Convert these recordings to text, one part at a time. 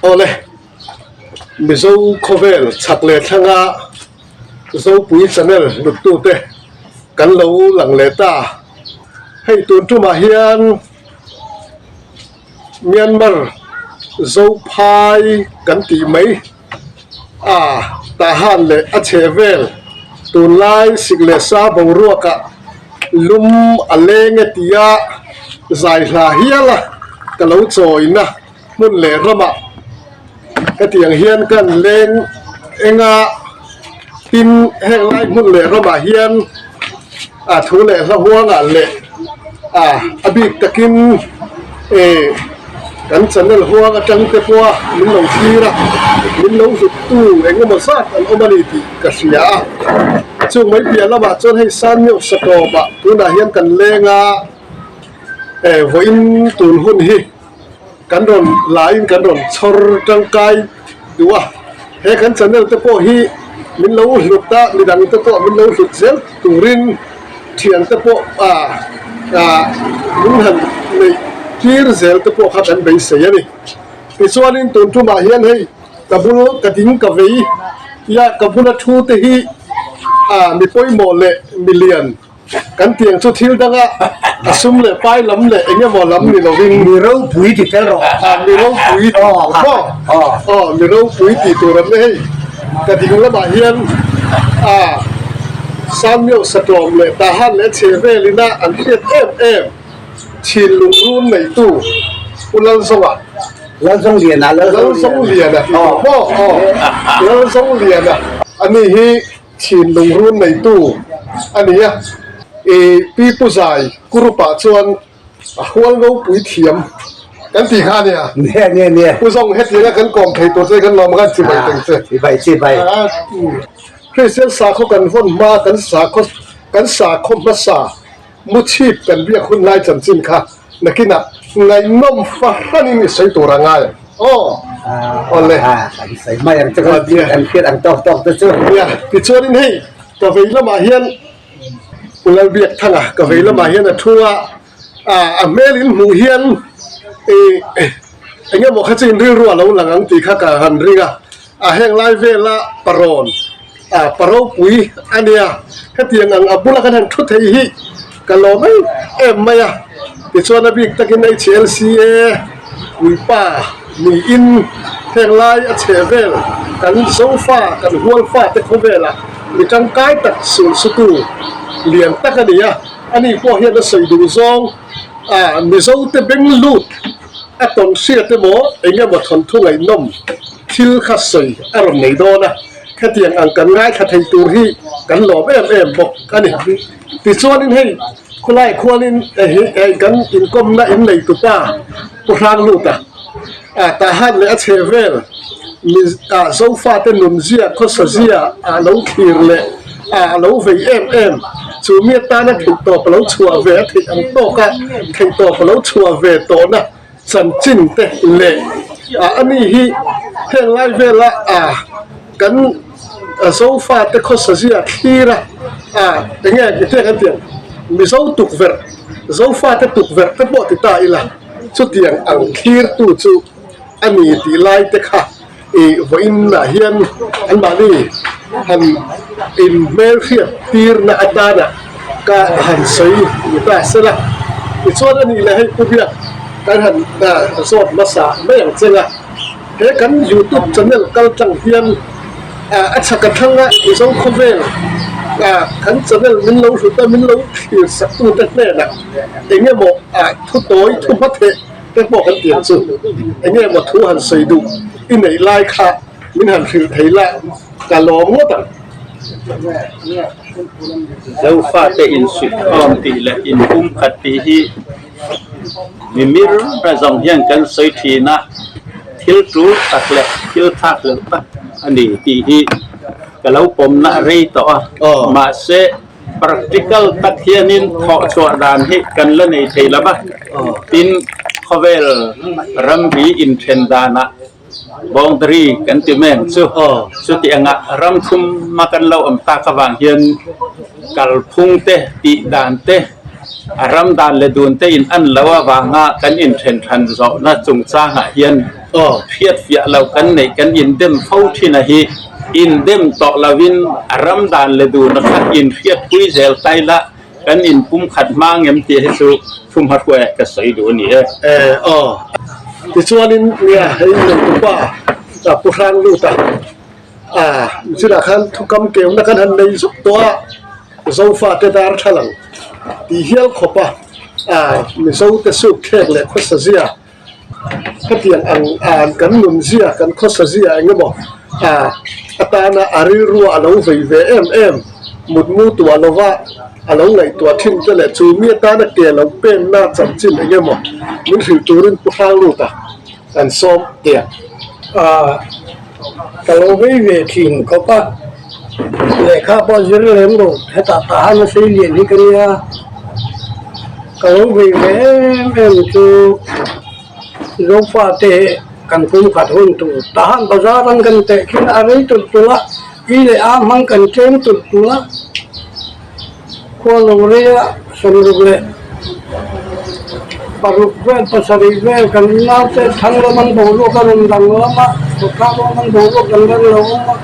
Awle, Mizo khawvel chhak leh thlanga Zopui channel luttute kan lo lang leh ta. Hei tun tumah hian Myanmar Zophai kan tih mai a Tahan leh a chhehvel tunlai sik leh sa boruakah lum a leng e tia zai hla hial a ka lo chawina hmun leh ramah hetiang hian kan leng eng a, tin heng lai hmun leh ramah hian a thu leh hla huangah leh a a bik takin eh kan channel huang atang te pawha min lo thlir a, min lo hlut tu eng emaw zat an awm a ni tih ka hria a, chung mai piah lamah chuan hei Sanmeuh Satawpah tunah hian kan leng a, eh vawiin tun hun hi. Kan rawn laiin kan rawn chhawr tangkai duh a, he kan channel te pawh hi min lo hlut a, midang te pawh min lo hlut zel turin thian te pawh ah ah min han neih tir zel te pawh kha kan beisei a ni. Tichuanin tun tumah hian hei ka bul ka ding ka vei tia ka bula thu te hi ah mi pawimawh leh milian Kan tiang chu thil danga a sum leh pai lam leh eng emaw lam ni lovin. Mi ropui ti tel rawh. A mi ropui ti tur maw? Aw mi ropui ti tur an ni hei. Ka ding lamah hian a Samuel Satlawm leh Tahan leh chhe velina an hriat em em thinlung run neitu Pu Lalzawnga. Lalzawngliana Lalzawngliana ti tur maw? Aw Lalzawngliana ani hi. Thinlung run neitu a ni a, i pi pu zai group-ah chuan a hual ropui thiam kan tih kha a nia. Nia nia nia. Pu Zawng hetianga kan kawm thei tur che kan lawm khan chibai teng che. Chibai chibai. Kristian sakhaw kan vawn hma kan sakhaw kan sakhaw hmasa muchhip kan biak hun lai chanchin kha Nakinah ngaihnawm fahranin i sawi tur a ngai ang. Aw. Awle. Kan sawi mai ang chu kan kan hriat ang tawk tawk te chu. Nia, tichuanin hei ka vei lamah hian U Lalbiakthanga ka vei lamah hian a thu a, a hmel in hmuh hian i eng emaw kha chu in rilru a lo lang ang tih kha ka han ring a, a heng lai vela parawn a pa ropui a nia, hetiang ang a bula kan han thu thei hi ka lawm em em mai a, tichuan a bik takin HLCA puipa niin heng lai a chheh vel kan Zofa kan Hualfa te khawvelah mi tangkai tak sulsutu lian tak a ni a, ani pawh hian a sawi duh zawng a Mizo te beng lut a tawn hriat emaw eng emaw thawnthu ngaihnawm thil kha sawi a rawn nei dawn a. Hetiang ang kan ngaithla thei tur hi kan lawm em em bawk a ni. Tichuanin hei khulai khuanin hei kan inkawmna in nei tupa Pu Hrangluta Tahan leh a chhe vel mi Zofate nunzia khawsazia a lo thlir leh a lo vei em em chu mi atana theihtawp a lo chhuah ve a theih ang tawka theihtawp a lo chhuah ve tawhna Chanchin te leh a ni hi heng lai vela kan Zofa te khawsazia thlir a enge i te kan tih ang Mizo tukverh Zofa te tukverh te pawh ti ta ila chutiang ang thlir tu chu a ni tih lai te kha i vawiin ah hian anmahni han in hmelhriat tirna atana ka han sawi ni ta sela tichuan a nih leh hei pu biak kan han zawt hmasa mai ang cheng a he kan youtube channel kal tlang hian a chhak a thlang a Mizo khawvel kan channel min lo hlut a min lo thlir sak tute hnenah eng emaw thu tawi thu hmatheh Te pawh kan tih ang chu eng nge maw thu han sawi duh i neih lai kha min han hrilh thei la ka lawm ngawt ang. Zofate insuihkhawm tih leh inpumkhat tih hi mimir a zawng hian kan sawi thin a, thil tul tak leh thil thlak loh tak a ni tih hi ka lo pawmna rei tawh a, mahse Practical tak hianin thawhchhuah dan hi kan la nei thei lo va, tin khawvel ramri inthen danah boundary kan ti mai ang chu, chuti angah ram thum a kan lo awm tak avang hian kalphung te, tih dan te, a ram dan leh dun te in an lo avanga kan inthen than zawhna chungchangah hian. Hriat fiah loh kan neih kan indem fo thin a hi indem tawh lovin a ram dan leh duhna kha inhriatpui zel ta ila kan inpumkhat hma ngem tih hi chu thumhma hruai ka sawi duh a ni e. E aw. Tichuanin nia hei Lengtupa Pu Hrangluta a chinah khan thukam keuna kan han nei zuk tawh a, Zofate darthlalang tih hial khawpa Mizote suk thlek leh khawsa zia Hetiang ang an kan nun zia, kan khawsa zia eng emaw atana a rilrua a lo vei ve em em, mutmu tuah lova a lo ngaihtuah thin te leh chu mi atana ke lo penna chanchin eng emaw min hrilh turin Pu Hrangluta kan sawm tia. Ka lo vei ve thin khawp a, lehkha pawh zir lem lo, hetah tah han a sei lian hi ka nia, ka lo vei ve em em chu Zofate kan pumkhat hun tur tah han bazar an kan teh khin a rei tulh tulh a, i leh a hmang kan tlem tulh tulh a, khua lo rei a 60 leh paruk vel pasarih vel kan naute thlang lam an boruak a rawn dang lam a sawrkar lam an boruak dang dang lo awm a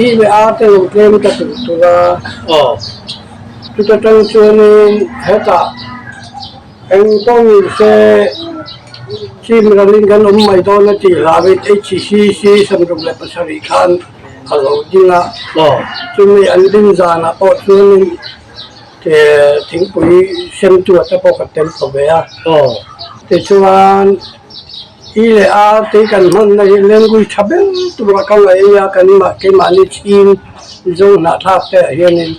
i leh a te lo tlem ta tulh tulh a chuta tang chuanin hetah eng pawh ni se chim ralin kan awm mai dawn a tih hlauhin HCC 67 khan a lo ding a chumi an din zanah pawh chuanin thingpui semtu te pawh ka tel tawh ve a tichuan i leh a te kan hmanna hi language tha ber tura ka ngaih a kan keimahni chhing Mizo hnahthlak te ah hianin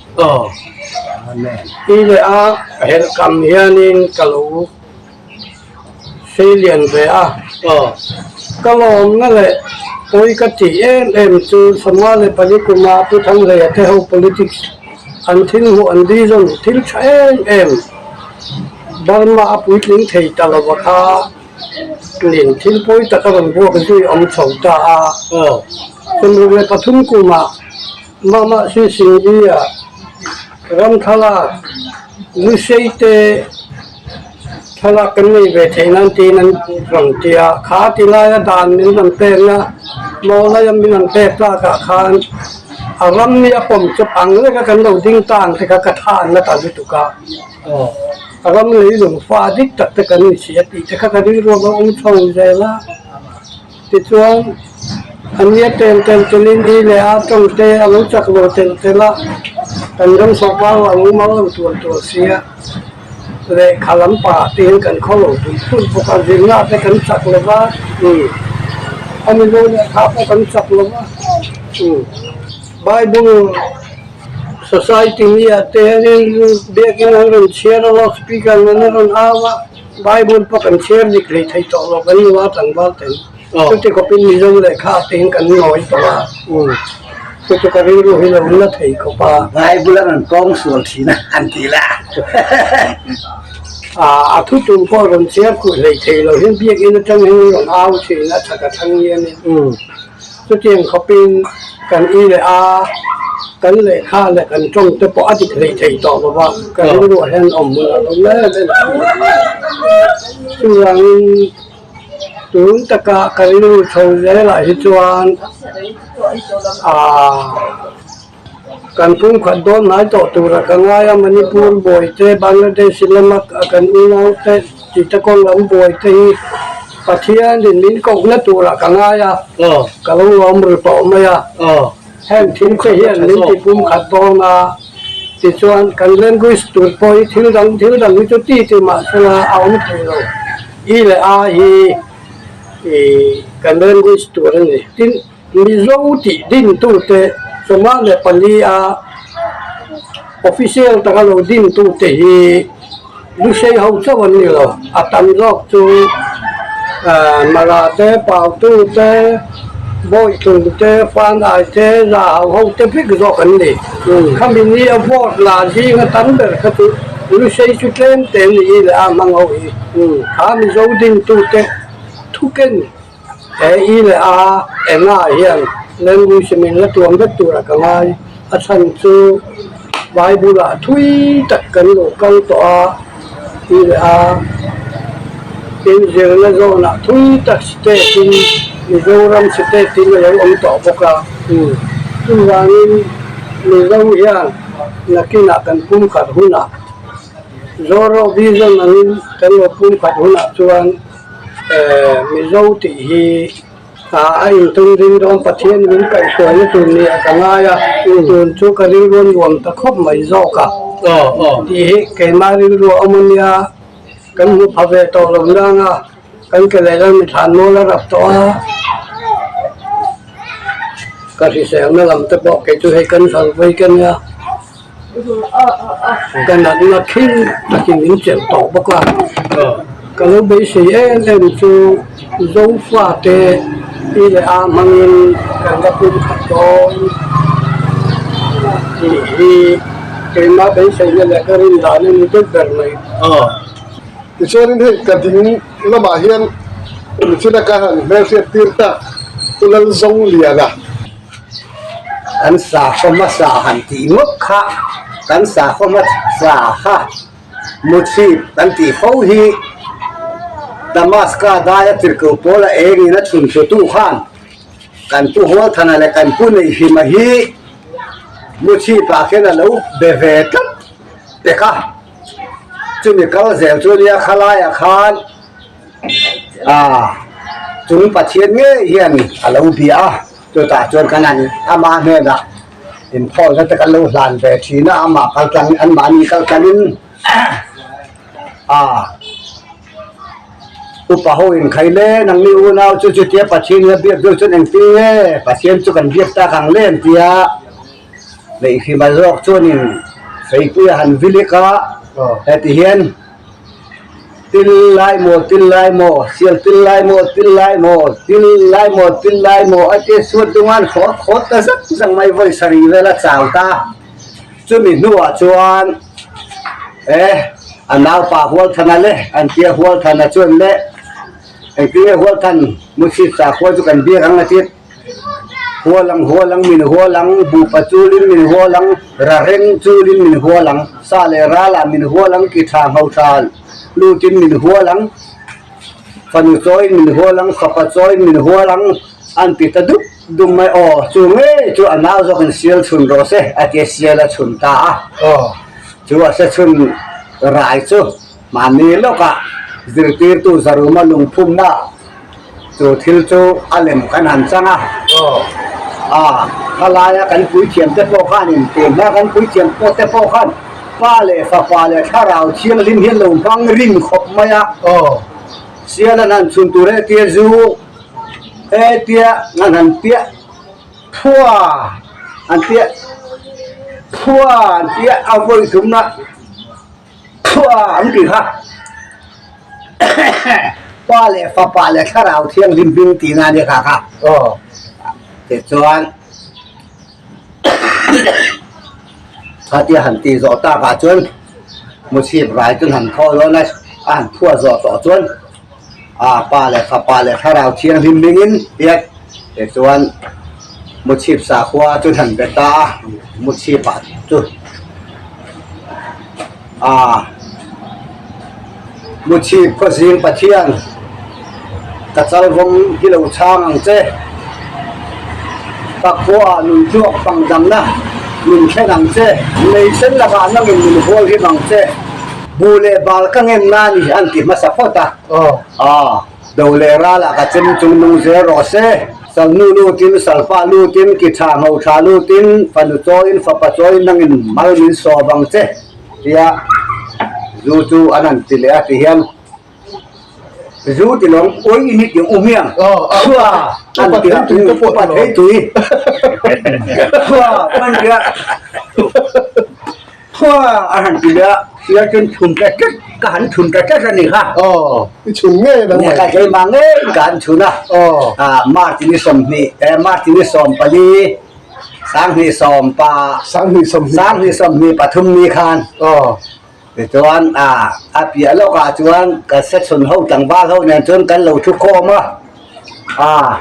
i leh a helh kam hianin ka lo sei lian ve a ka lawmna leh pawi ka tih em em chu Sawmnga leh Pali kuma Pu Thanghleia te ho politics an thil hmuh an vision thil tha em em Burma a puitling thei ta lova kha nin thil pawi taka rawn buak zui awm chho ta a 63 kumah Mama Sisingdi-a ram thlalak Lusei te thlalak kan nei ve theih nan tiin an rawn ti a, kha ti laia dan min rawn pekna Mawlaia min rawn pek tlakah khan a ram hi a pawm chawp ang leka kan lo ding ta ang te kha ka tha an la ta lutuk a, a ram leilung fa dik tak te kan insi a tih te kha ka rilru a lo awm chho zel a. Tichuan, a nia tel tel telin i leh a tawng te a lo chak lo tel tel a, kan ram sawrkar a lo mal lo tual tual si a, lehkha lampangah te hian kan khaw lo tulh tulh bawk a, zirna te kan chak lo va, a mizo lehkha pawh kan chak lo va, Bible Society nia te hianin biakin an rawn chhiar a, loudspeaker an rawn au a. Bible pawh kan chhiar dik hlei thei tawh lo kan nula tlangval ten chuti khawpin Mizo lehkha te hian kan nawi tawh a, chu chu ka rilru hi lo na thei khawp a. Bible a rawn kawng sual thin a han ti la. A thu tum pawh rawn chhiar kuh hlei thei lo hian biakinn atang hian an rawn au thin a chhak a thlang hianin. Chutiang khawpin kan i leh a, kan lehkha leh kan tawng te pawh a dik hlei thei tawh lo va, ka rilruah hian awm hmun a lo em em thin. Chuvangin tun taka ka rilru chho zelah hi chuan aaa kan pumkhat dawn hnai tawh tura ka ngai a, Manipur buai te, Bangladesh lama kan unau te Chittagong lam buai te hi Pathianin min kohna turah ka ngai a, ka lo lawm ri tawh mai a. Heng thil te hian min ti pumkhat dawn a, tichuan kan language tur pawh hi thil dang thil dang hi chu ti ti mah sela a awm thei lo. I leh A hi kan language tur a ni. Tin. Mizo tih dintute 54 a official taka lo dintute hi Lusei ho chauh an ni lo, a tam zawk chu Mara te, Pautu te, Bawitlung te, Fanai te, Zahau ho te vek zawk an ni. Khami ni a vote la zinga tam ber kha chu Lusei chu tlem te an ni i leh a hmang ho hi. Kha Mizo dintute thuken He i leh a engah hian language min la tuam vek turah ka ngai. A chhan chu Bible-ah thui tak kan lo kal tawh a, i leh a. Tin, zirna zawnah thui tak state in Mizoram state in a lo awm tawh bawk a. Chuvangin Mizo hian nakinah kan pumkhat hunah Zoro vision angin kan lo pumkhat hunah chuan Mizo tih hi a intum ding dawn Pathian min kaihhruaina tur ni ah ka ngai a, tun chu ka rilru a nuam ta khawp mai zawk a tih hi keimah rilru a awm a nia. Kan hmu pha ve tawh lo nang a, kan ke leh lam thlan mual a rap tawh a, ka hriselna lam te pawh kei chu hei kan hral vei ka nia, ka natna thil takin min chelh tawh bawk a, ka lo beisei em em chu Zofate i leh a hmangin kan la pum khat dawn tih hi keimah beiseina leh ka rin dan a ni deuh ber mai. Aw. Tichuanin hei ka ding lamah hian Michina ka han hmelhriat tir ta Pu Lalzongliana. Kan sakhaw hmasa han tih ngawt kha kan sakhaw hmasa kha Muchhip kan tih fo hi Damaska daia tirhkoh pawla engin a chhun hrutu khan kan pu Hualthana leh kan pu Neihhima hi Muchhipah khian a lo be ve tlat pek a. Chumi kal zel chu nia khalaiah khan ah chung Pathian ngei hian a lo bia a, chutah chuan kan han ama hnenah inthawlna te kan lo hlan ve thin a, amah kal tlang anmahni kal tlangin ah upa ho inkhai le nangni unau chu chutia Pathian hi a biak deuh chuan engtin nge Pathian chu kan biak tak ang le an ti a. Neihhima zawk chuanin Feipui a han vilik a, heti hian Til lai maw, til lai maw, sial til lai maw, til lai maw, til lai maw, til lai maw a tia suat dunga'n khawt khawt ta zak zak mai vawi sarih vel a chau ta. Chumi hnuah chuan e a naupa Hualthana le an tia Hualthana chuan le engtin nge Hualthan Muchhip sakhua chu kan biak ang a tia. Hualang hualang min hualang, buhpa chulin min hualang, rareng chulin min hualang, sa leh ralah min hualang, ki tha ngho tha lutin min hualang, fanu chawiin min hualang, fapa chawiin min hualang an ti ta dup dup mai aw chu ngei chu a nau zawkin sial chhun rawh se a tia sial a chhun ta a chu a se chhun rai chu mahni lawkah zirtirtu Zaruma lungphumna Chu thil chu a lem kan han chang a, a khalaia kan puithiam te pawh khanin tun hma kan puithiam pawh te pawh khan Pa leh Fapa leh Thlarau Thianghlim hian lo hmang rim khawp mai a, sial an han chhun tur hetia zu hetia an han piah phua an piah phua an piah a vawi thumna. Thua an ti kha Pa leh Fapa leh Thlarau Thianghlim hming tihna a ni kha kha. Tichuan khatia han tih zawh takah chuan Muchhip rai chu han thaw dawn a, a han phuah zawh tawh chuan a Pa leh Fapa leh Thlarau Thianghlim hmingin tia tichuan Muchhip sakhua chu han be ta a, Muchhipah chu. A Muchhip khawzing Pathian ka chalvawm hi lo chhang ang che. Ka khuaah nun tluak pangdamna min thlen ang che. Lei sen lakah nangin min hual him ang che. Bu leh bal ka ngen na ni an ti hmasa phawt a. A Do leh ralah ka chem chung nung zel rawh se. Salnu lutin, salpa lutin, ki tha ngho tha lutin, fanu chawiin, fapa chawiin nangin mal min sawm ang che tia zu chu an han ti leh a ti hian zu ti lawng uai i ni tih um hiang chua an ti a upa thei tui chua an ti a Khua a han ti leh a, sial chuan chhun ta tlat, ka han chhun ta tlat a ni kha. Aw, i chhun ngei nang mai. Ka keimah ngei ka han chhun a. Aw. Ah, March ni 20, eh March ni 14, 20 pa, 20 20. 20 23 ni khan. Aw. Tichuan, ah, a piah lawkah chuan ka se chhun ho tlangval ho nen chuan kan lo thu khawm a. Ah.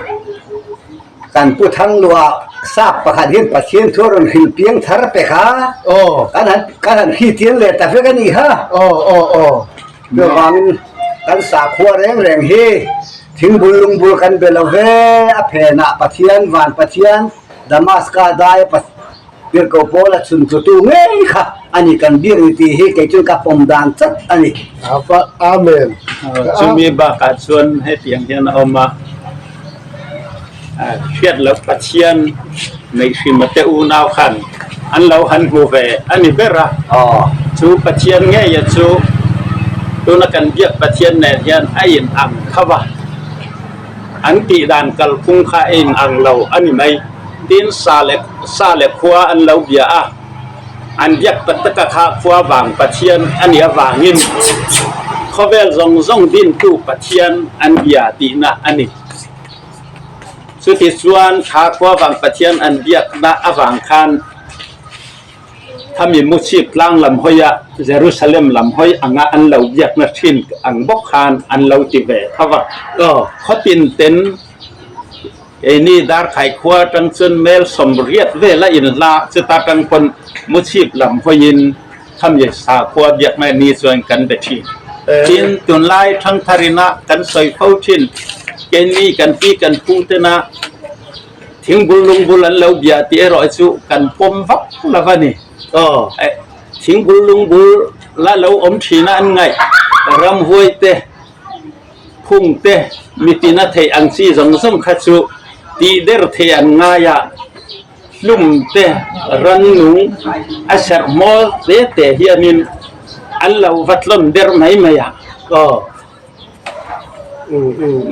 Kan pu Thangluah sap pakhat hian Pathian thu a rawn hrilh piang thar pe kha. Aw. Kan han kan han hri chiang leh ta vek a nih kha. Aw aw aw. Chuvangin. Kan sakhua reng reng hi thingbul lungbul kan be lo ve, a phenah Pathian, van Pathian, Damaska daia Tirhkoh Paula chhun tlutu ngei kha a ni kan biak ni tih hi kei chuan ka pawm dan chat a ni. Amen. Chumi bakah chuan hetiang hian a awm a, hriat loh Pathian neihhrima te unau khan an lo han hmu ve a ni ber a. Chu Pathian ngeia chu tuna kan biak Pathian nen hian a inang tho a. An tih dan kalphung kha a inang lo a ni mai. Tin, sa leh sa leh khua an lo bia a, an biak tak taka kha khua vang Pathian a nih avangin khawvel zawng zawng dintu Pathian an bia tihna a ni. Chutichuan kha khua vang Pathian an biakna avang khan Khami Muchhip tlang lam hawi a Jerusalem lam hawi anga an lo biakna thin ang bawk khan an lo ti ve tho va. Khawtin ten Keini Darkhai khua atang chuan mel 80 vela inhla chuta tang pawn Muchhip lam hawiin khami sakhua biakna ni chuan kan be thin. Tin, tunlai thangtharina kan sawi fo thin, keini kan pi kan pu tena thingbul lungbul an lo bia tih erawh chu kan pawm vak lo a ni. Thingbul lungbul la lo awm thina an ngaih ramhuai te, Phung te mitin a theih ang chi zawng zawng kha chu tih der theih an ngai a, hlum te rannung a serh hmawl te te hianin an lo va tlawn der mai mai a.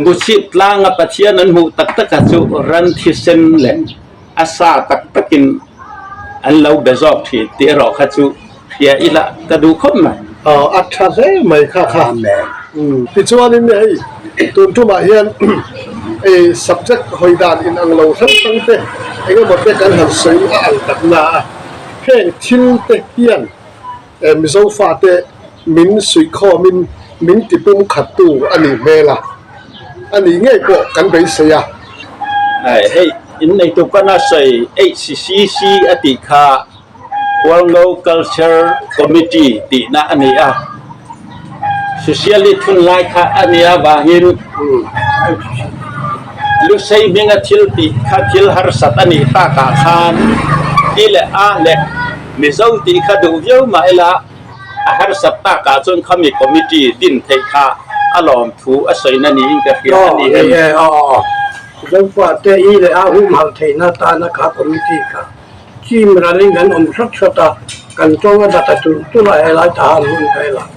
Muchhip tlanga Pathian an hmuh tak taka chu ran thisen leh a sa tak takin an lo be zawk thin tih erawh kha chu hria ila ka duh khawp mai. Aw a tha hle mai kha kha. Tichuanin hei tun tumah hian ei subject hawi dan in ang lo hrang hrang te eng emaw te kan han sawi a ang tak na a, heng thil te hian Mizo fate min suihkhawmin min tipum khattu a nih hmel a, a nih ngei pawh kan beisei a. Hei inneitu pana sawi HCCC a tih kha Hualngo Culture Committee tihna a ni a, Socialist hun lai kha a nih avangin Lusei hminga thil tih kha thil harsat a nih takah khan I leh A leh Mizo tih kha duh viau mah ila a harsat takah chuan khami committee din theih kha a lawm thu a sawina niin ka hria a ni em? Zofate I leh A humhalh theihna tana kha committee kha Chim ralin kan awm hrat hrat a, kan tawng a data tulh tulh a, helai tahan hun velah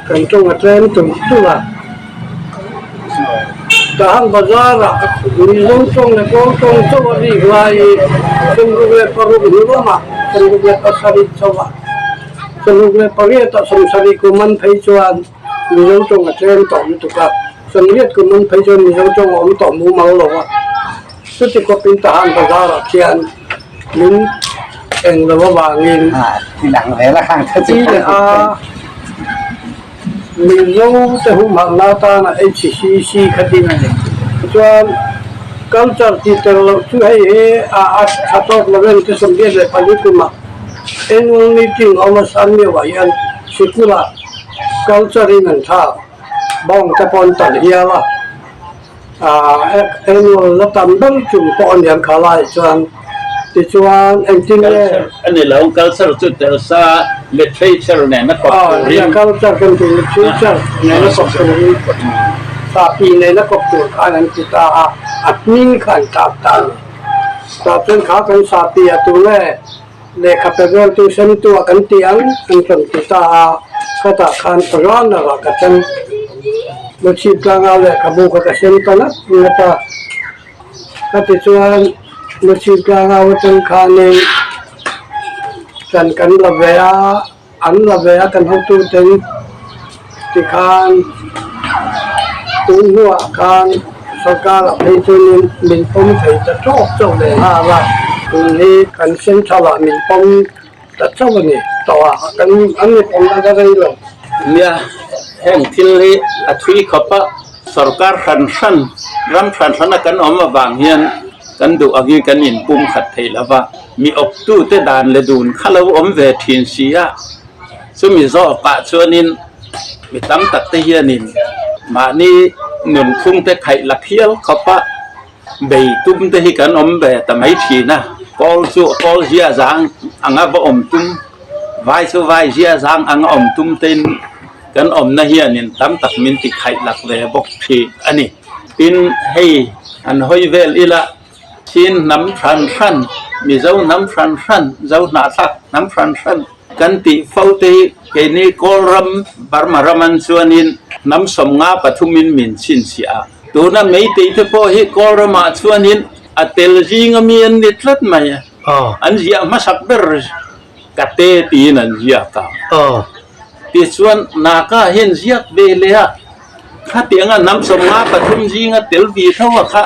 kan tawng a tlem tulh tulh a. Tahan bazar ah Mizo tawng leh Kawl tawng chauh a rik laiin 66 hnu lamah 67 chauh a, 68 ah 70 kum an phei chuan Mizo tawng a tlem tawh lutuk a, 80 kum an phei chuan Mizo tawng a awm tawh mumal lo a. Chuti khawpin Tahan bazar-ah khian min eng lo avangin ti leh a, Mizo te humhalhna atana HCC kha din a ni. Tichuan culture tih tel loh chu hei hi a a tha tawk lo em te 84 kumah annual meeting a awm a Sanmiauah hian sikulah culture in an thlak bawng te pawh an talh hial a. Annual la tam ber chung pawh a niang kha lai chuan tichuan engtin nge Culture a ni lo, culture chu tel sa literature nena kawp turin. Culture kan tih literature nena kawp turin sapi nena kawp tur khan an ti ta a, a hming kha an tap ta a ni. Tah chuan kha kan sapi a tu nge lehkha pe vel tu sen tu ah kan ti ang an rawn ti ta a, khatah khan runner ah ka chen Luchhip tlangau lehkhabu kha ka sem ta ngat ngat a, ka ti chuan Luchhip tlangau atang khanin ṭan kan la ve a, an la ve a kan hotuten tikhan tun hnuah khan sorkar ah phei chuanin min pawm thei ta tawk chauh leh nghal a, tun hi kan central ah min pawm ta chauh a ni tawh a, kan an ni pawm na la rei lo. Nia, heng thil hi a thui khawp a, sorkar hran hran, ram hran hrana kan awm avang hian kan duh angin kan inpum khat thei lo va. Mi awptute dan leh dun kha lo awm ve thin si a, chumi zawkah chuanin Mi tam tak te hianin mahni nunphung te khaih la phial khawp a, bei tum te hi kan awm ve ta mai thin a. Kawl chu kawl zia zang anga va awm tum, vai chu vai zia zang anga awm tum tein kan awmna hianin tam tak min ti khaih lak ve bawk thin a ni. Tin, hei an hawi vel ila Chin hnam hran hran, Mizo hnam hran hran, Zo hnahthlak hnam hran hran kan tih fo te hi keini Kawlram, Burma ram an chuanin hnam sawmnga pathumin min chhinchhiah a. Tuna Meitei te pawh hi Kawlramah chuanin a tel zinga mi an ni tlat mai a, an ziah hmasak ber ka te tiin an ziak a. Tichuan Naka hian ziak ve leh a, khatianga hnam sawmnga pathum zinga tel ve tho a kha.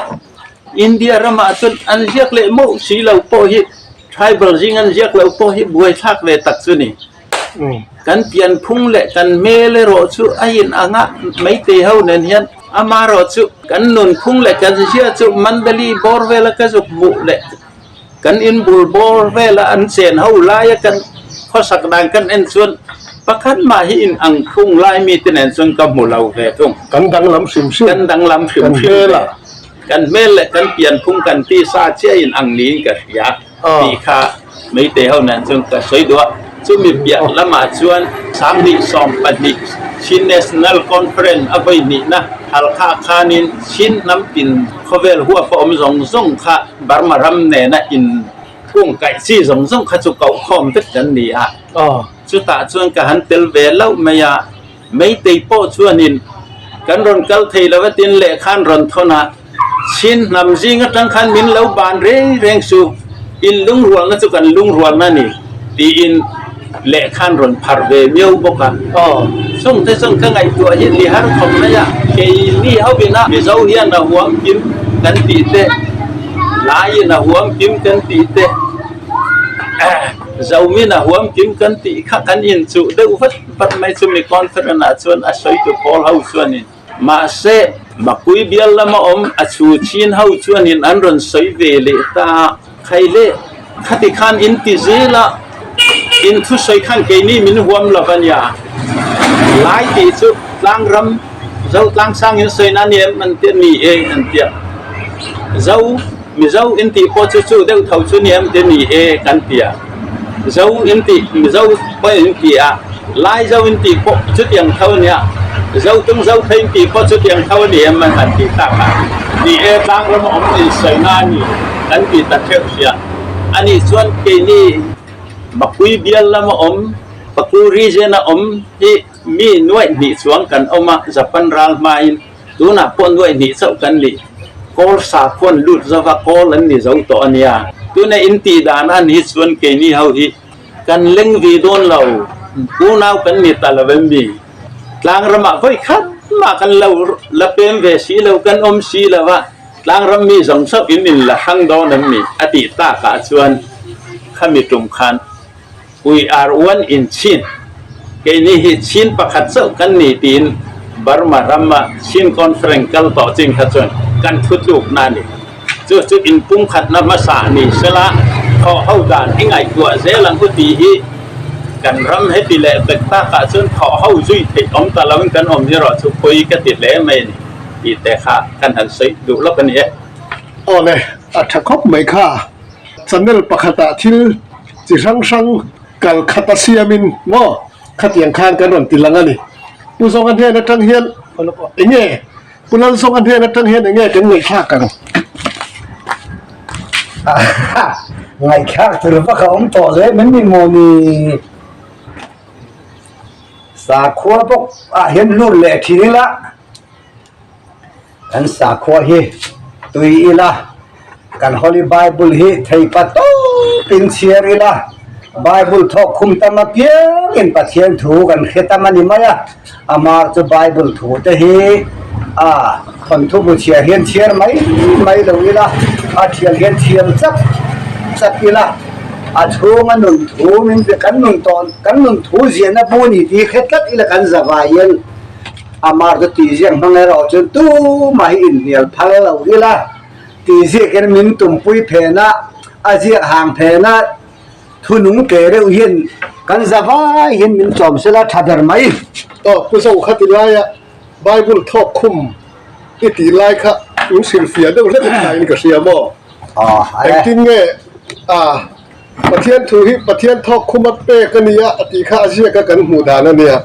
India ramah chuan an ziak leh mauh si lo pawh hi tribal zing an ziak loh pawh hi buaithlak ve tak chu ni. Kan pianphung leh kan hmel erawh chu a in ang a, Meitei ho nen hian amaherawh chu kan nunphung leh kan zia chu Mandali bawr vela ka zuk hmuh leh kan inbul bawr vela an chen ho laia kan khawsak dan kan en chuan pakhat mah hi in ang phung lai mite nen chuan ka hmu lo ve thung. Kan danglam hrim hrim. Kan danglam hrim hrim ve. Kan hmel leh kan pianphung kan tisa chiah in ang niin ka hria tih kha Meitei ho nen chuan ka sawi duh a. Chumi piah lamah chuan 2012 Chin National Conference a vawi hnihna Halkha khanin Chin hnam tin khawvel huap a awm zawng zawng kha Burma ram nena in kung kaih chi zawng zawng kha chu koh khawm vek kan ni a. Chutah chuan ka han tel ve loh mai a, Meitei pawh chuanin kan rawn kal thei lo a tin leh khan rawn thawn a, Chin hnam zing atang khan min lo ban reng reng su, in lungrualna chu kan lungrualna a ni tiin leh khan rawn pharh ve miau bawk a. Chungte chuan ka ngaihtuah hi ni har khawp mai a, keini ho ina Mizo hian a huam kim kan tih te, Laiin a huam kim kan tih te, Zomin a huam kim kan tih kha kan inchuh deuh vat vat mai chu mi conference ah chuan a sawitu pawl ho chuanin mahse Mapui bial lama awm a chhu chin ho chuanin an rawn sawi ve leh ta a, khai le khati khan in ti zel a, in thusawi khan keini min huam lo a nia, lai tih chu tlang ram Zo tlang sang in sawi na ni em an tia ni e an tia, Zo Mizo in tih pawh chu chu deuh tho chu ni em tia ni e kan tia, Zo in tih Mizo pawh in ti a, Lai Zo in tih pawh chutiang tho a nia, Zo tung Zo phei in tih pawh chutiang tho a ni em an han tih tak a, ni e tlang ram a awm in sawi na a ni kan ti ta theuh sia. Anih chuan keini Mapui bial lama awm, Paku region a awm hi mi nuaih hnih chuang kan awm a, Japan ral hmain tunah pawh nuaih hnih chauh kan ni. Kawl sa khuan lut zova kawl an ni zo tawh a nia. Tuna in tih dan a ni chuan keini ho hi Kan leng ve dawn lo, unau kan ni ta lo em mi? Tlang ramah vawi khat mah kan lo la pem ve si lo, kan awm si lo a, tlang ram mi zawng chauh in in la hrang dawn em mi? A tih takah chuan khami tum khan We are one in Chin, keini hi Chin pakhat chauh kan ni tiin Burma rama Chin Conference kal tawh chin kha chuan kan thutlukna a ni. Chu chu inpumkhatna hmasa ni sela thawh ho dan i ngaihtuah zel ang u tih hi kan ram heti leh vek takah chuan thawh ho zui theih awm ta loin kan awm erawh chu pawi ka ti hle mai a ni tih te kha kan han sawi duh lawk a ni e. Aw le, a tha khawp mai kha. Channel pakhatah thil chi hrang hrang kal khat a siamin maw khatiang khan kan rawn ti lang a ni. Pu Zawnga hnen atang hian eng nge Pu Lalzawnga hnen atang hian enge kan ngaihthlak ang? Ngaihthlak tur vak a awm tawh hle mai mi maw ni? Sakhua bawk ah hian lut leh thin ila, kan sakhua hi tui ila, kan Holy Bible hi theipa tawpin chhiar ila, Bible thawk khum tam apiangin Pathian thu kan hre tam a ni mai a. Amar chu Bible thu te hi a thawnthu bu chhiar hian chhiar mai mai lo ila, a thial hian thial chap chap ila, a chhunga nun thu min pe kan nun tawn kan nun thu ziahna bu ni tih hre tlat ila kan za vai hian Amar chu tih ziak hmang erawh chuan tumah hi inhnial phal lo ila, tih ziak hian min tumpui phen a, a ziak hang phen a. Thunung ke reuh hian Kan zavai hian min chawm sela tha ber mai. Aw Pu Zo kha ti laia Bible thawk khum i tih lai kha in hrilhfiah deuh hlek thain ka hria maw? Engtin nge a Pathian thu hi Pathian thawk khum a pek a nia a tih kha a ziak a kan hmuh dan a nia.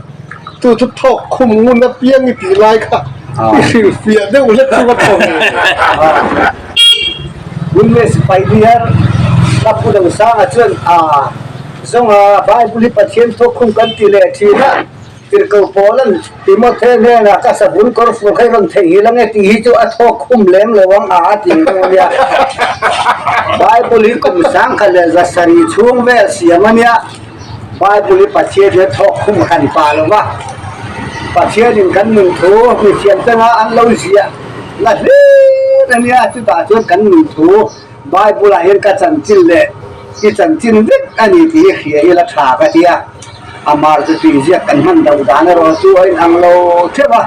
Chu chu thawk khum ngun apiang i tih lai kha i hrilhfiah deuh hlek chu va thaw ve. Ngun sipai biar ka pu lo sanga chuan a zawnga Bible hi Pathian thawk khum kan ti leh thin a. Tirhkoh Paula'n Timothe hnenah ka savun kawr fur kha i rawn theihnghilh ange tih hi chu a thawk khum lem lo ang a a ti deuh a nia. Bible hi kum 1700 chhung vel siam a nia. Bible hi Pathian hi a thawk khum hran pah lo va. Pathianin kan nun thu mithiam tanga an lo ziah la hlir a nia. Chutah chuan kan nun thu Bible ah hian ka chanchin leh i chanchin vek a ni tih hi hria ila tha ka ti a. A mar chu tui ziak kan hman do dan erawh chu a inang lo theuh a.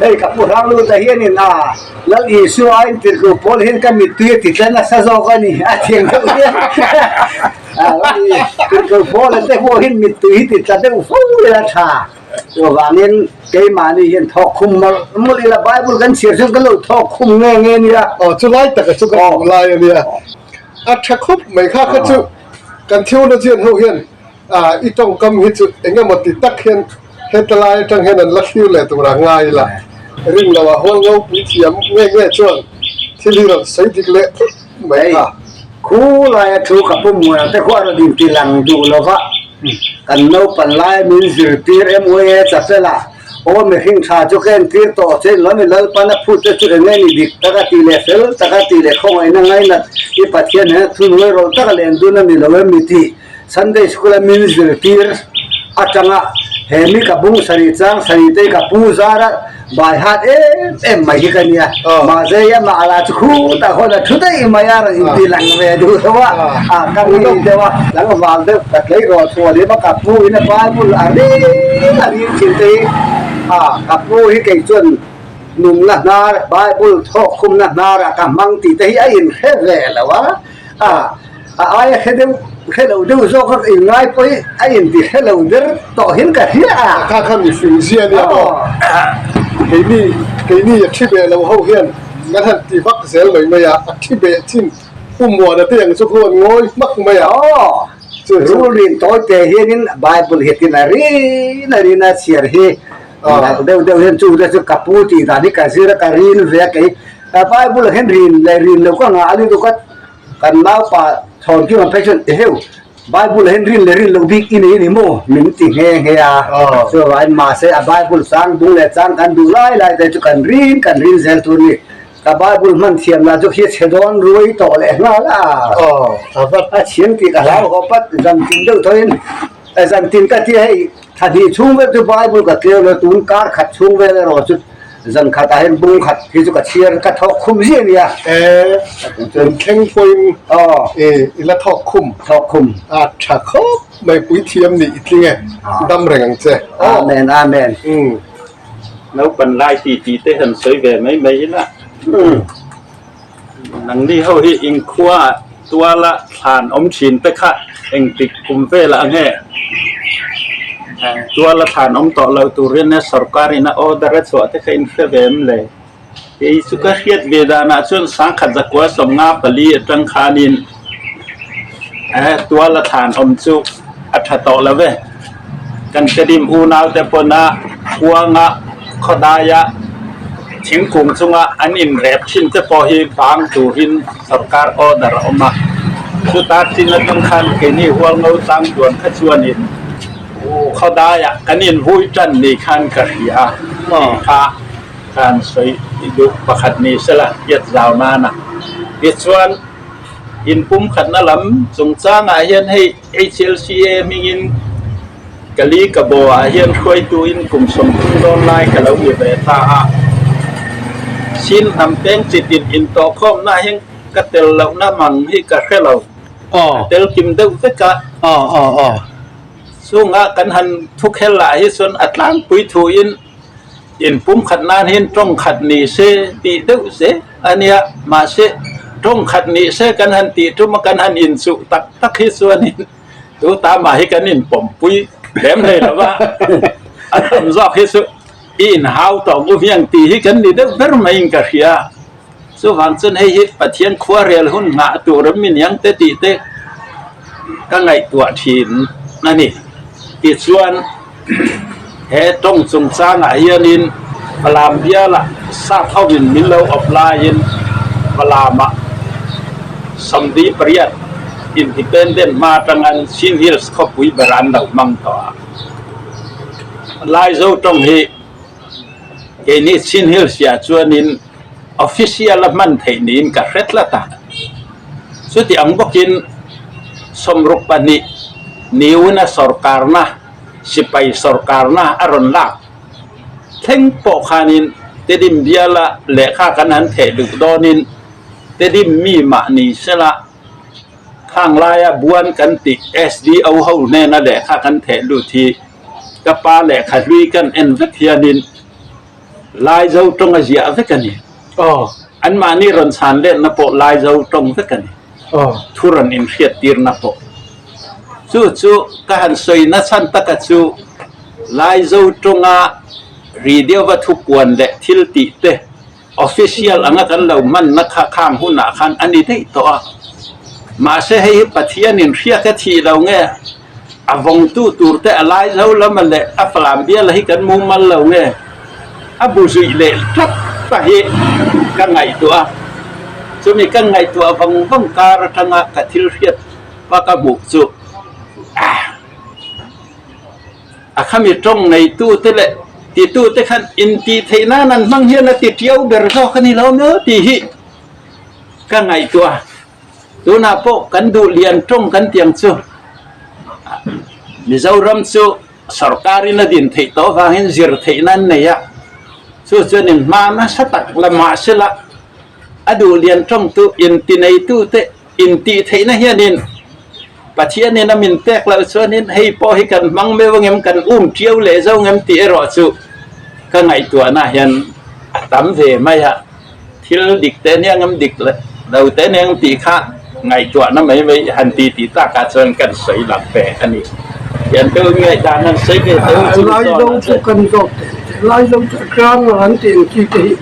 Hei ka pu hrang lut a hianin a Lal Isua a intirhluh pawl hian ka mittui a ti tla nasa zawk a ni a thiam deuh hian a tirhluh pawl a te pawh hian mittui hi ti tla deuh fo ila tha. Chuvangin keimahni hian thawk khum mawlh mawlh ila Bible kan chhiar chuan kan lo thawk khum nge nge nia. Aw chulai taka chu ka hmuh lai a nia. A tha khawp mai kha kha chu kan theologian ho hian Ah, i tawngkam hi chu eng emaw ti tak hian heta lai atang hian an la thlir leh tur a ngai ila. Rin lo a hual ngopui thiam nge nge chuan thil hi rawn sawi dik leh thut mai Hei, kha. khu laia thu ka pu mual te khuah rawn inti lang duh lo va, kan naupan lai min zirtir MYA chapel-ah aw mihring tha chu ka entir tawh che lo ni Lalpan a phut te chu eng nge ni dik taka tih leh fel taka tih leh khawngaihna ngainat i Pathian hian a thunuai rawlh taka len dun a ni lo em ni tih Sunday School a min zirtir atanga he mi ka bung sarih chang sarih te hi ka pu zar a bai hat em em mai hi ka nia. Mahse i amah lah chu khutah khawn a thu daih mai a rawn inti lang ve duh lo a, a ka ngei deuh a, tlangval deuh ka tleirawl chhuah leh a ka pu in a Bible a ring a ring thin te hi a ka pu hi kei chuan nunna hnar Bible thawk khumna hnarah ka hmang tih te hi a inhre ve lo a. A, a aia hre deuh, hre lo deuh zawk a in ngai pawh hi a inti hre lo der tawh hian ka hria a. Kha kha mihring zia nia maw? Keini, keini a thi beh lo ho hian kan han ti vak zel mai mai a, a thi beh chin Pu Muana te ang chu khuan ngawi hmak mai a. Aw, chu rulin tawi te hianin Bible hiatin a rin a rin a chhiar hi nalh deuh deuh hian chu te chu ka pu tih dan hi ka zir a ka rin ve a kei Bible ah hian rin leh rin lo ka ngah a ni duk a. Kan naupa thawn kim ang phei chuan eheu Bible ah hian rin leh rin loh bik i nei a ni maw? min ti nghe nghe a. Chuvangin mahse a Bible chang bung leh chang kan duh lai lai te chu kan rin kan rin zel tur a ni. Ka Bible hman thiam lah chu khi a chhe dawn ruai tawh leh nghal a. A chhiam tih ka hlau haw pat zan tin deuh thawin zan tin ka ti a hei thla hnih chhung vel chu Bible ka tleu lo tun kar khat chhung vel erawh chu Zan khatah hian bung khat hi chu ka chhiar ka thawk khum ziah a nia. E, in thleng pawhin e i la thawk khum. Thawk khum. A tha khawp mai puithiam nih i tling e, dam reng ang che. Amen, amen. Naupan lai ti ti te han sawi ve mai mai ila. Nangni ho hi inkhua tuala thlan awm thin te kha engtik kum velah nge tuala thlan awm tawh lo turin sorkar in a order a chhuah te kha in hre ve em le? Kei chu ka hriat ve danah chuan 1954 atang khanin tuala thlan awm chu a tha tawh lo ve. Kan Tedim unau te pawna kuanga khawdaia thingkung chunga an inrep thin te pawh hi bang turin sorkar order a awm a. Chuta chin atang khan keini Hualngo tlang duan kha chuanin khawdaiah kan invui tan ni khan ka hria a tih kha kan sawi duh pakhat ni sela hriat zau nana. Tichuan inpumkhatna lam chungchangah hian hei HLCA hmingin Kali ka bo ah hian hruaituin kum 30 dawn lai ka lo ni ve ta a. Chin hnam peng chitin intawhkhawmna hian ka tel lohna mang hi ka hre lo. Ka tel kim deuh vek a. Chungah kan han thukhel ah hi chuan a tlangpui thuin inpumkhat nan hian tawng khat ni se tih deuh zel a nia. Mahse, tawng khat ni se kan han tih tum a kan han inchuh tak tak hi chuanin. Tu ta mah hi kan inpawmpui lem hlei lo va, a tam zawk hi chu i inhau tawh ngu hiang tih hi kan ni deuh ber maiin ka hria. Chuvang chuan hei hi Pathian khuarel hun nghah tur a min iang te tih te ka ngaihtuah thin a ni. Tichuan he tawng chungchangah hianin Falam bialah sap hovin min lo awp laiin Falamah 48 Independent hma atangin Chin Hills khawpui ber an lo hmang tawh a. Laizo tawng hi keini Chin Hills ah chuanin official a hman theih niin ka hre tlat a. Chuti ang bawkin 62 niuna sorkarna sipai sorkarna a rawn lak thleng pawh khanin Tedim biala lehkha kan han theh duh dawnin Tedim mi mah ni sela khang laia buan kan tih SDO ho hnena lehkha kan theh lut hi ka pa lehkha hlui kan en vek hianin Laizo tawng a ziah vek a ni. Anmahni rawn chhan letna pawh Laizo tawng vek a ni. Thu rawn inhriattirna pawh. Chu chu ka han sawi nachhan taka chu Laizo tawnga ri deuhva thupuan leh thil tih te official anga kan lo hmanna kha khang hunah khan a ni daih tawh a. Mahse hei hi Pathianin hriak a thih lo nge a vawngtu tur te a Laizo lama leh a Falam biala hi kan mumal lo nge a bu zuih leh tlat ta hi ka ngaihtuah a. Chumi ka ngaihtuah vang vang kar atanga ka thil hriat va ka hmuh chu a khami tawng neitu te leh titu te khan intih theih nan an hmang hian a ti tiau ber zawk a ni lo maw tih hi ka ngaihtuah a. Tunah pawh kan duh lian tawng kan tiang chu Mizoram chu sorkarin a din theih tawh avangin zir theihna an nei a, chu chuan in hma nasa tak la mahsela a duh lian tawng tu intineitute intih theihna hianin Pathianin a min pek loh chuanin hei pawh hi kan hmang meuh angem kan um tiau leh zo ngem tih erawh chu ka ngaihtuahna hian a tam ve mai a. Thil dik te nia ngam dik lo te nia ngam tih kha ngaihtuahna mai mai han ti tih takah chuan kan sawi lang ve a ni. Tiang deuh in ngaihdan han sawi ve teh u chu Laizo chu kan zawk teh teh Laizo chu a grammar an tih ang chi te hi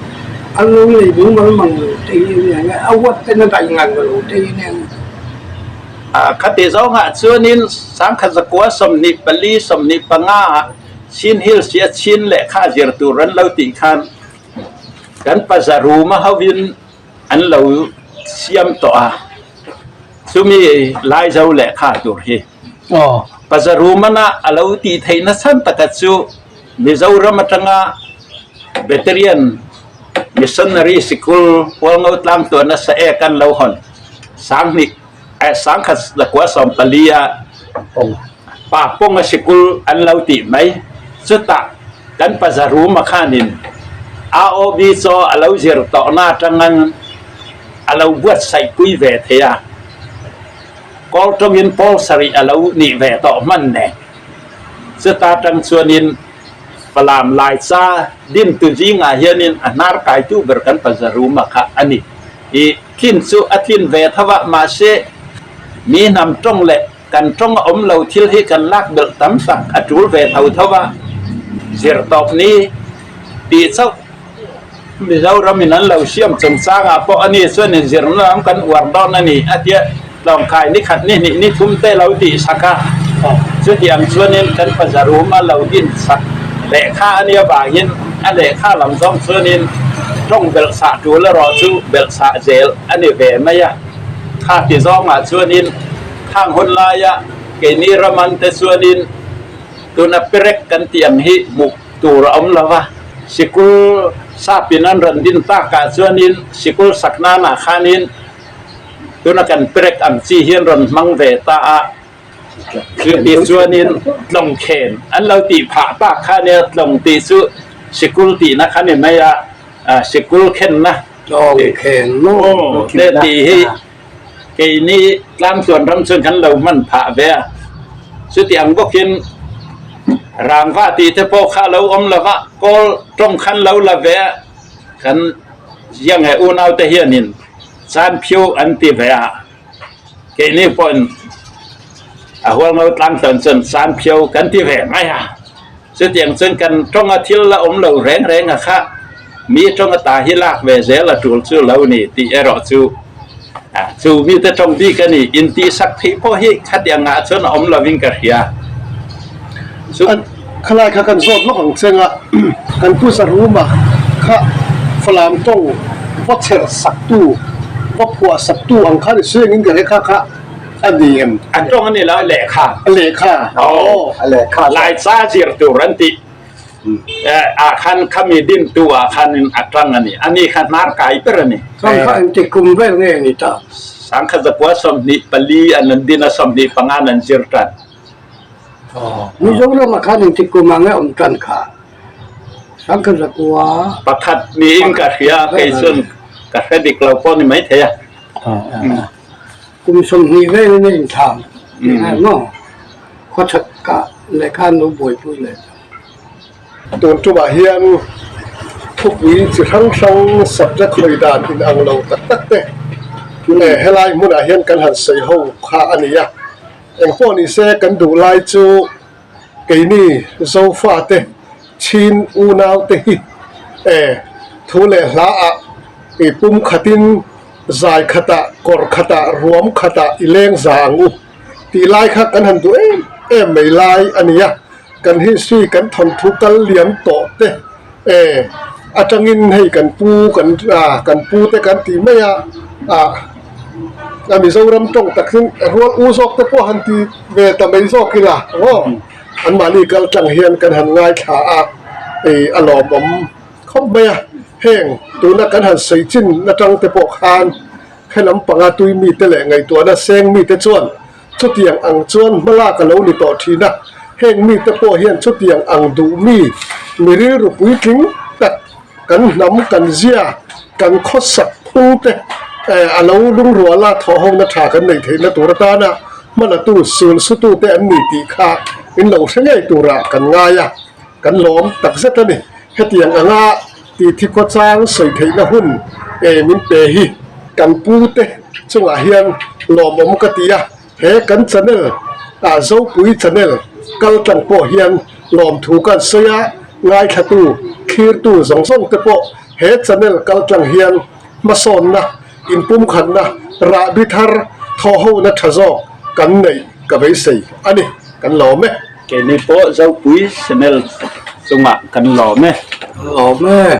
an lo nei mumal mang lo te hi a nia nge a word ten a daih ngang lo te hi a nia nge. Khati zawngah chuanin 1924 25 ah Chin Hills hi a chin lehkha zir tur an lo tih khan Kan Pazaruma hovin an lo siam tawh a, chumi Laizo lehkha tur hi Pazarumana a lo tih theih nasa taka chu Mizoram atanga Beterian Missionary Sikul Hualngo tlang tuah nasa ek an lo hawn 2000 1914 a Pa Pawnga sikul an lo tih mai. Chutah kan Pazaruma khanin AOB chaw a lo zir tawhna atangin a lo buatsaihpui ve thei a, kawl tawngin pawl sarih a lo nih ve tawh hman nen. Chuta tang chuanin Falam Laicha dintu zingah hianin a hnar kaitu ber kan Pazaruma kha a ni. I tlin chu a tlin ve tho a, mahse mi hnam tawng leh Kan tawng a awm lo thil hi kan lak belh tam tak a tul ve tho tho a, zir tawp ni tih chauh Mizoram in an lo siam chungchang ah pawh a ni chuan in zirna lam kan uar dawn a ni a tia tlawmkai ni khat ni hnih ni thum te lo tih sak a, chutiang chuanin kan pazarum a lo din sak lehkha a nia vangin a lehkha lam zawng chuanin tawng belh sah tul erawh chu belh sah zel a ni ve mai a, kha ti zawngah chuanin. Khang hun laia keini raman te chuanin tuna perek kan tih ang hi hmuh tur a awm lo va, sikul sapin an rawn din takah chuanin sikul sak nanah khanin tuna kan perek ang chi hi an rawn hmang ve ta a, chuti chuanin tlawng khen an lo tih phah tak kha nia, tlawng tih chu sikul tihna kha ni mai a, sikul khenna Tlawng khen maw tih hi. Keini tlangtluan ram chuan kan lo hman phah ve a, chuti ang bawkin rangva tih te pawh kha a lo awm lo va, kawl tawng khan lo la ve a, kan ziang he unau te hianin chan phiu an ti ve a, keini pawhin. A hualngo tlang chuan chuan Sanphiau kan ti ve mai a. Chutiang chuan kan tawnga thil la awm lo reng reng a kha mi tawnga ta hi lak ve zel a tul chu lo ni tih erawh chu chu mite tawng bik a ni. Intihsak theih pawh hi khatiang ah chuan a awm lovin ka hria. Chu khalai kha kan zawt lawk ang cheng a, kan pu Zaruma kha Falam tawng va chherh saktu, va phuah saktu ang kha ni suiangin ka hre kha kha. A ni em? An tawng a ni lo, lehkha. A lehkha. Aw, a lehkha. Laicha zir tur an tih ah khan khami dintu ah khanin a tang a ni. A ni kha hnar kai ber a ni. Chuan kha engti kum vel nge ni ta? Sangkhat zakua 24 an an din a, 25 an an zir tan. Mizoram ah khan engti kum ah nge awm tan kha? Sangkhat zakua. Pakhat niin ka hria, kei chuan ka hre dik lo pawh ni maithei a. Kum 20 velin a intham tih ngai maw? Khawchhak kah lehkha an lo buaipui leh ta. Tun tumah hian thupui chi hrang hrang subject hawi dan in ang lo tak tak te leh helai hmunah hian kan han sawi ho kha a ni a. Engpawh ni se kan duh lai chu keini Zofate Chin unaute hi e thu leh hla ah i pum khatin Zai khatah, kawr khatah, ruam khatah i leng za ang u tih lai kha kan han duh em em mai lai a ni a, kan history kan thawnthu kal liam tawh te e atangin hei kan pu kan a kan pu te kan tih mai a ah a Mizoram tawng takin rual u zawk te pawh han ti ve ta mai zawk ila aw anmahni kal tlang hian kan han ngaithla a ei a lawmawm. Khawp mai a, heng tuna kan han sawi chin atang te pawh khan helam panga tui mite leh ngaihtuahna seng mite chuan chutiang ang chuan hmalak a lo ni tawh thin a, heng mite pawh hian chutiang ang duh mi mi rilru puitling tak kan hnam kan zia kan khawsak phung te a lo lungruala thawhhona tha kan neih theihna tur atana hmalatu sul sutute an ni tih kha in lo hre ngei turah kan ngai a. Kan lawm tak zet a ni. Hetiang anga tihthi khawchang sawi theihna hun e min pe hi kan pu te chungah hian lawmawm ka ti a, he kan channel ah Zopui channel kal tlang pawh hian lawmthu kan sawi a, ngaithlatu, thlirtu zawng zawng te pawh he channel kal tlang hian hmasawnna, inpumkhatna, rahbi thar, thawhhona tha zawk kan neih ka beisei a ni. Kan lawm e. Keini pawh Zopui Channel chungah kan lawm e. Lawm e.